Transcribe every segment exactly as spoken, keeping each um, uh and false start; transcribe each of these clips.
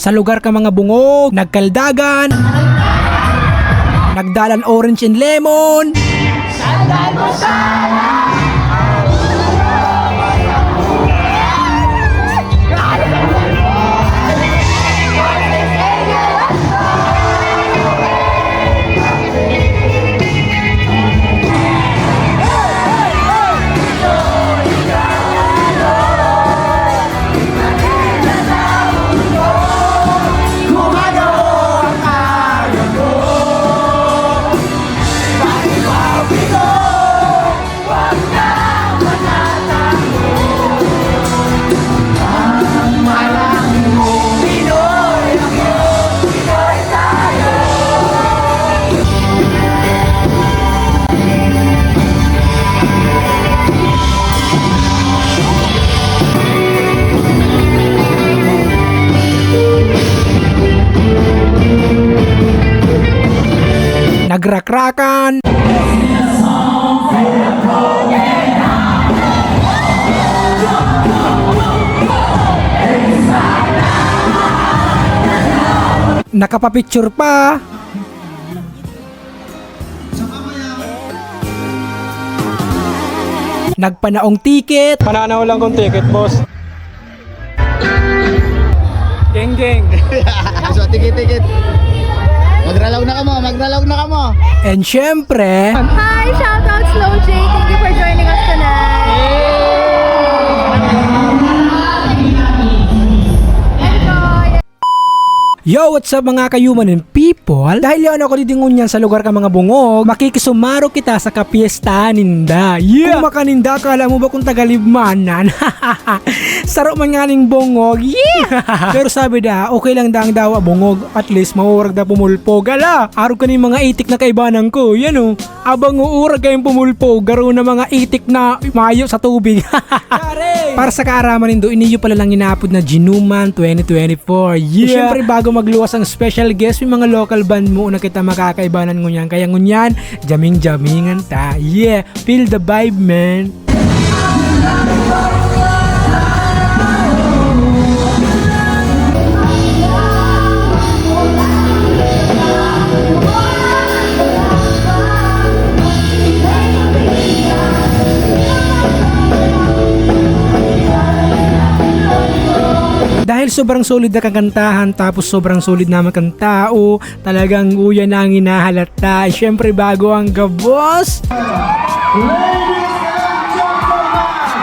Sa lugar kan mga bungog, nagkaldagan, nagdalan orange and lemon. Nagrakrakan. Nakapapicture pa. Nagpanaong ticket. Pananaw lang kung ticket, boss. Geng, geng. So, tikit-tikit. Magralaw na kamo, magralaw na kamo. And syempre, Hi! Shoutout, Slow J! Thank you for joining us tonight! Enjoy! Yo, what's up, mga kayuman and people? Dahil yaon ako didi ngunyan sa lugar kan mga bungog, makikisumaro kita sa kapiestahan ninda. Yeah! Kung makaninda, kala mo ba kung tagalibmanan? Saro man nganing bongog. Yeah! Pero sabi da, okay lang da ang dawa bongog. At least, maurag da pumulpog. Ala, arog kaning mga itik na kaibanan ko. Yan, oh. Abang uurag kayong pumulpog, garo na mga itik na mayo sa tubig. Para sa kaaraman nindo, ini iyo pala lang inaapod na Ginuman twenty twenty-four. Yeah! Siyempre, bago magluwas ang special guest, may mga local band muna kita makakaibanan ngunyan. Kaya ngunyan, jaming-jamingan ta. Yeah! Feel the vibe, man! Dahil sobrang solid na kakantahan, tapos sobrang solid naman kan tao, talagang uyan na ang hinahalata. Siyempre, bago ang gabos.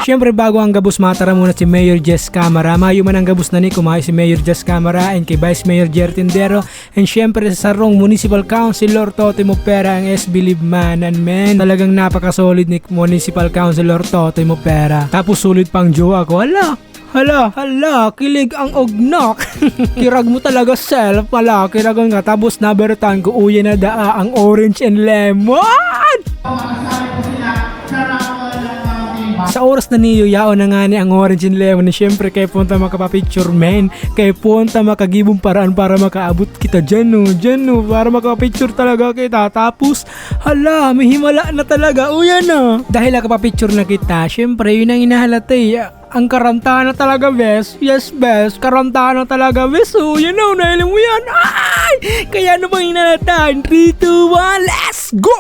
Siyempre, bago ang gabos, matara muna si Mayor Jess Camara. Mayo man ang gabos na ni kumayo si Mayor Jess Camara and kay Vice Mayor Jer Tindero. And siyempre, sa sarong Municipal Councilor Totoy Mopera ang S B Libmanan, men. Talagang napaka-solid ni Municipal Councilor Totoy Mopera. Tapos solid pang jowa ko. Hala! Hala, hala, kilig ang ugnok. Kirag mo talaga, self. Hala, kiragon ka. Tapos nabarataan ko, uya na daa ang orange and lemon. Sa oras na niyo, yaon na ngani ang orange and lemon. Siyempre, kaya punta makapapicture, men. Kaya punta makagibong paraan para makaabot kita dyan, no? Dyan, no? Para makapicture talaga kita. Tapos, hala, may himala na talaga. Uya na. Dahil nakapapicture na kita, siyempre, yun ang hinahalata, eh. Ang karantahan na talaga, bes. Yes, bes. Karantahan na talaga, bes. So, you know, nahiling mo yan. Ay! Kaya ano bang hinanatan? Three, two, one, let's go!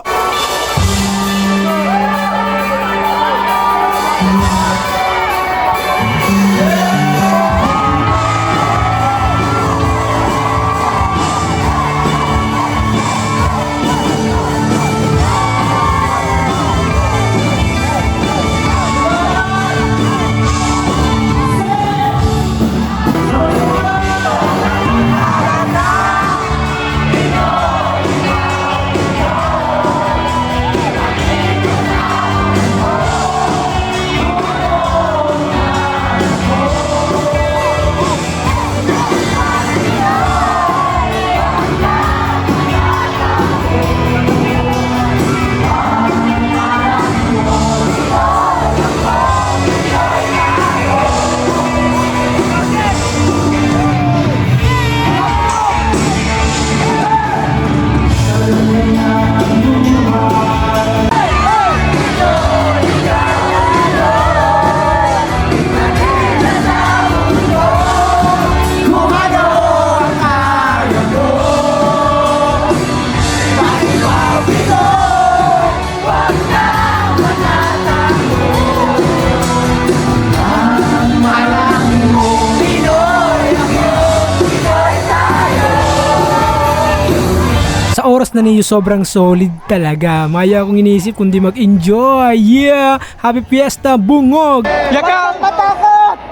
Tapos na niyo, sobrang solid talaga. Maya akong iniisip kundi mag-enjoy. Yeah! Happy Fiesta, Bungog! Yakap! Matakot!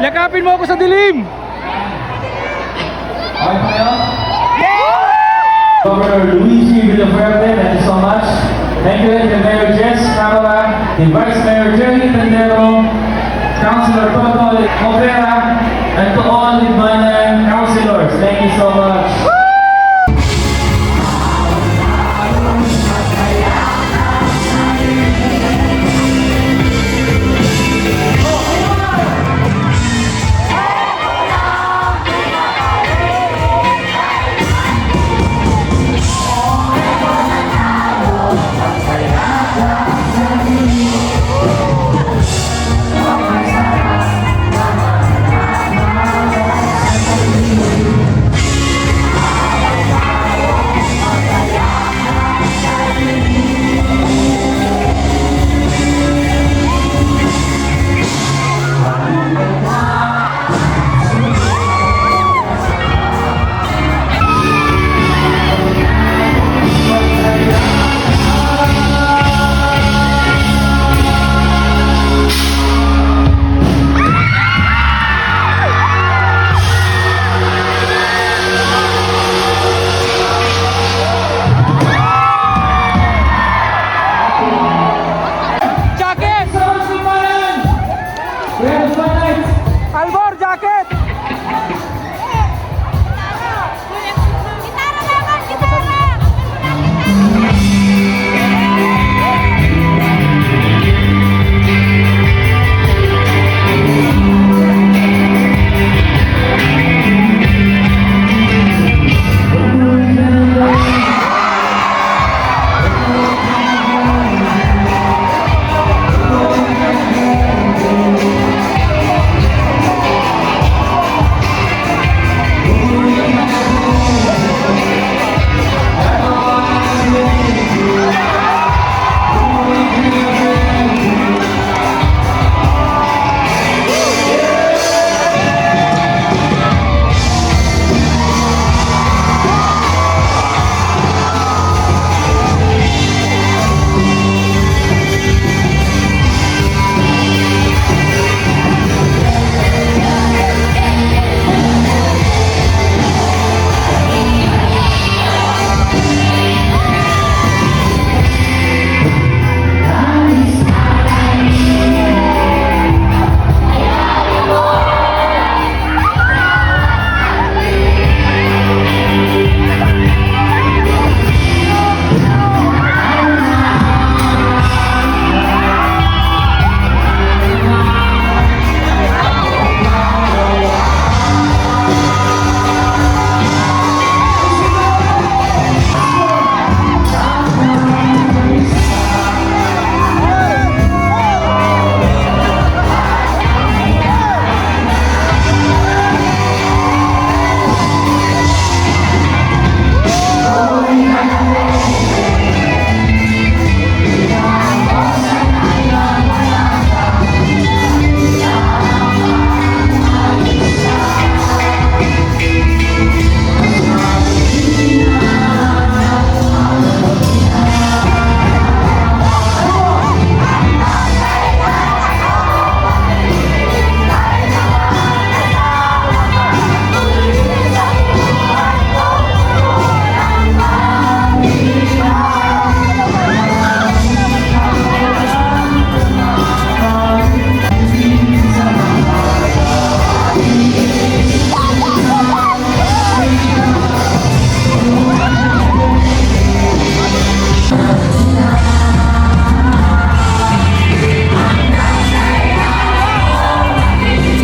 Yakapin mo ako sa dilim! Okay pa kayo? Governor Luigi Villafuerte, thank you so much. Thank you rin kay Mayor Jess Carola, kay Vice Mayor Jerry Tendero, Councilor Toto Opera, and to all Libmanan councilors. Thank you so much. Jacket! Albor, jacket!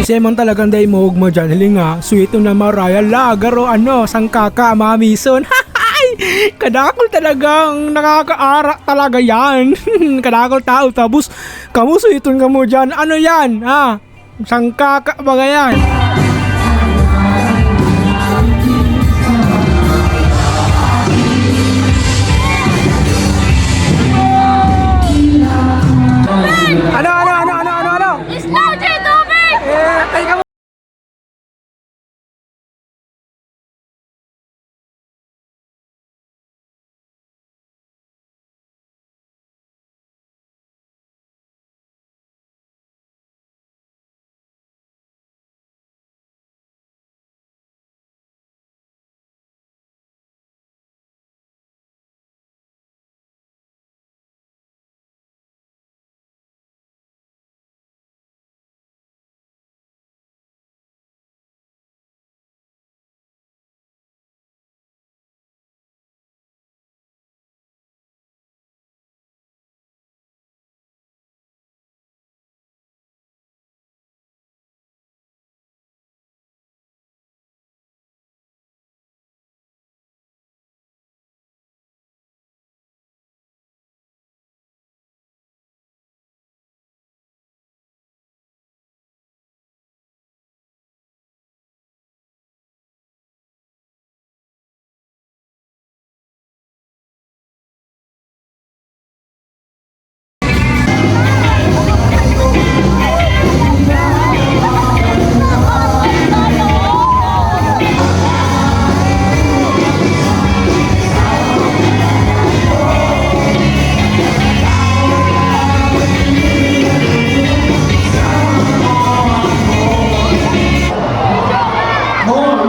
Si Simon talagang dai mo ugma dyan. Hiling nga, sweet na Mariah Lager o ano, sangkaka, mamison. Kadakol talagang nakakaarak talaga yan. Kadakol tao, tapos kamo sweeton kamo dyan. Ano yan, ha? Sangkaka baga yan. Ano, ano, ano, ano, ano, ano? Slow J tubig! Eh, ay, kamo.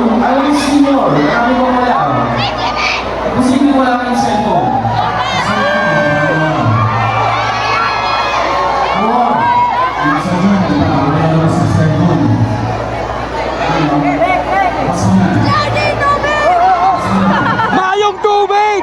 Ang senior, grabe mong wala, oh. Posibleng wala kayong cellphone. Wala. Wala sa cellphone. Ano? Basta na. Mayong tubig!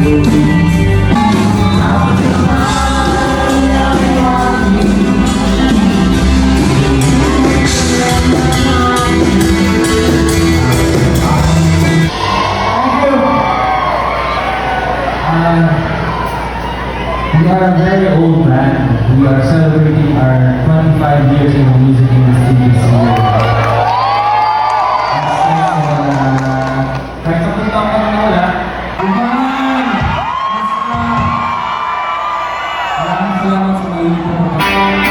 Thank you. Uh, we are a very old band. We are celebrating our twenty-five years in the music industry this year. As, uh, kahit sa punta ko na wala, Amen! Basta! Maraming salamat sa mainit na pagkain.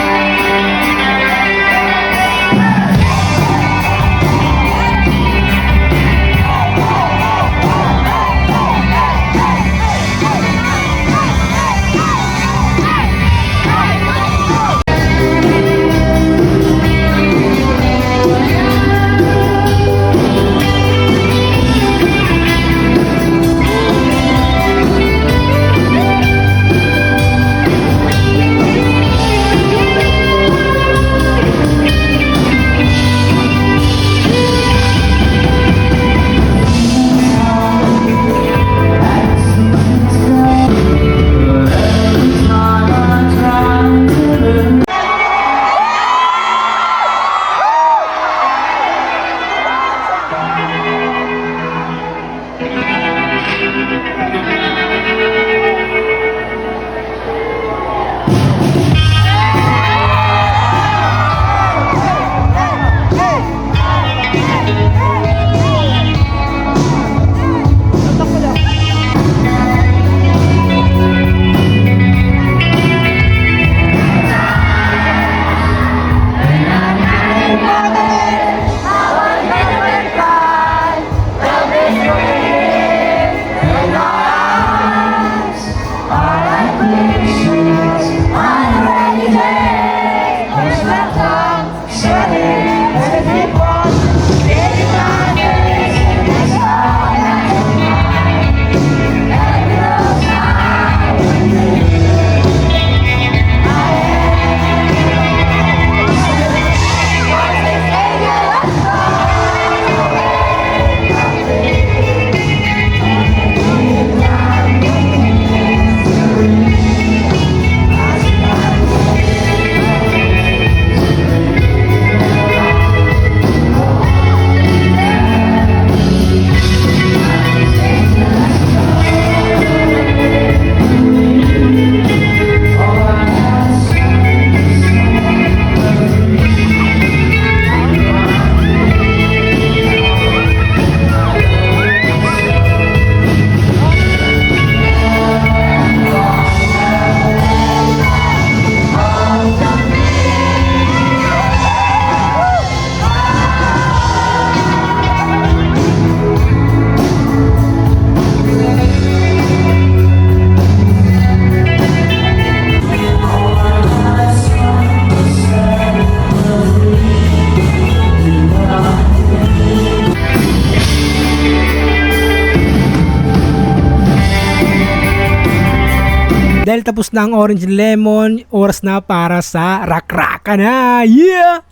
Tapos na ang orange lemon, oras na para sa rakraka na. Yeah!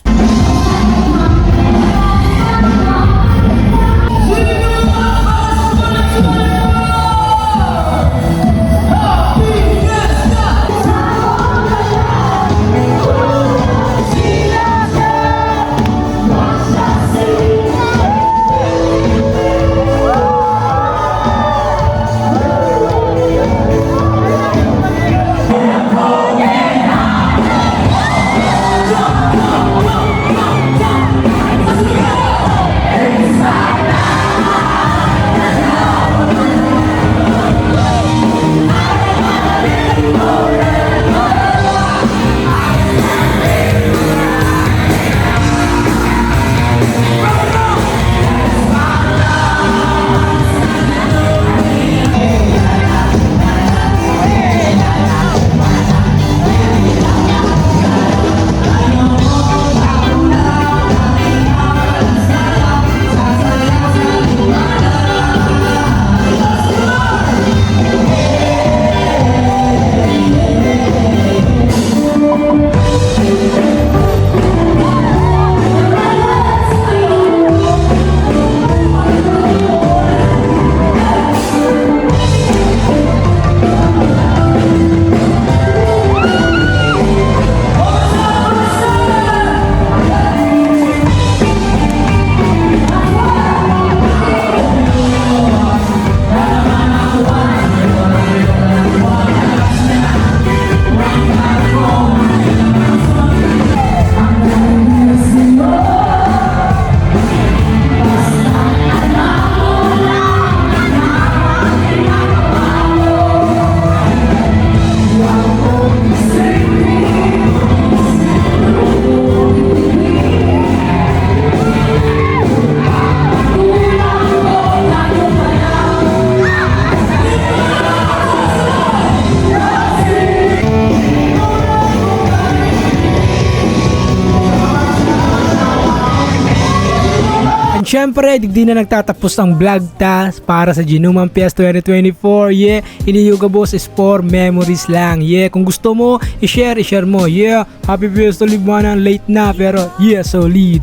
And syempre, digdi na nagtatapos ang vlog ta para sa Ginuman Fest twenty twenty-four. Yeah, ini yung gabos is for memories lang. Yeah, kung gusto mo, i-share, i-share mo. Yeah, happy fiesta, Libmanan, late na, pero yeah, solid.